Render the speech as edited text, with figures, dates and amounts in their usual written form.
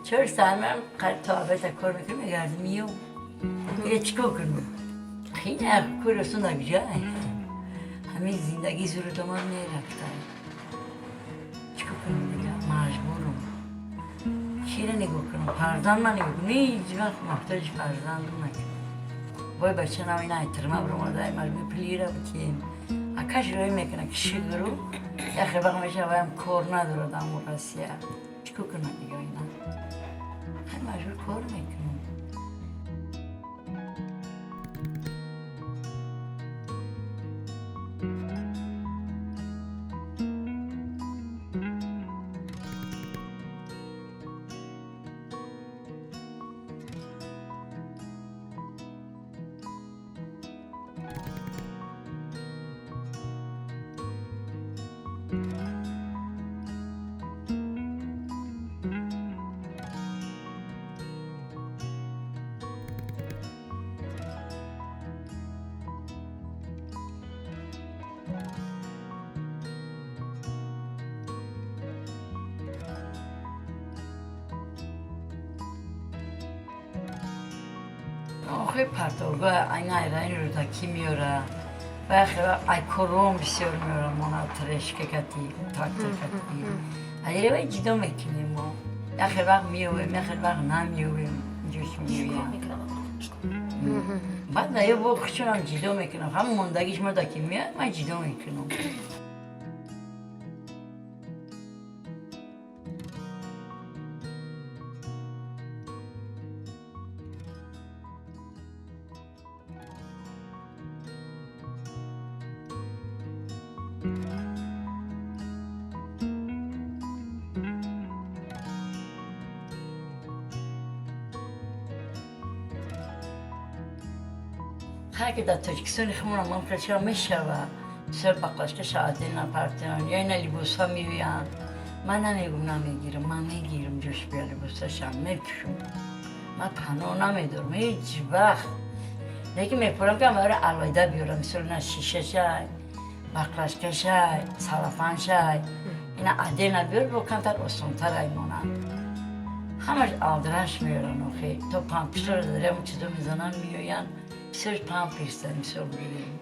4 سال من تا ابد کار میکنم میگردم میام. دیگه چیکار کنم؟ خیلی کورستون در جای. همین زندگی زور داماد میرفته. چیکار کنم دیگه؟ مجبورم. کی رو نگاه کنم؟ فرزند من نگاه کنم. هیچ وقت محتاج فرزندم نکنم. وای بچه نم اینا احترام برآمده مجبور پلی را بتیم. اکش روی میکنه که شگرو یخی وقت میشه وایم کار نداره در روسیه. چیکار کنم دیگه اینا؟ خیلی مجبور کار میکنم. آخه پرتوگاه اینا ایرانی رو تکی میاره و آخه ای کروم بسیار میاره مانا ترشکه کتی تاکتر کتی ایره وی جدا میکنیم ما آخر وقت میویم آخر وقت نمیویم جوش میویم بعد یه با خشونم جدا میکنم هم موندگیش ما دکی میاد من جدا میکنم. هر که در تاجیکستان خمونم من چرا میشوه سر بقلاشکش عادل نپرتن یا اینا لباس ها میوین. من نمیگم نمیگیرم، من میگیرم جوش بیا لباساشم میپوشم. من پناه نمیدارم هیچ وقت. لیکن میپرم که برای علایده بیارم مثل نه شیشه شای بقلاشکش شای سلافان شای اینا عادل نبیار با کمتر آسانتر ایمانم. همش آدرش میارن آخه تا پامپیس رو دارم چیزا میزنن میوین. بسیار پامپیس دارم بسیار بگیریم.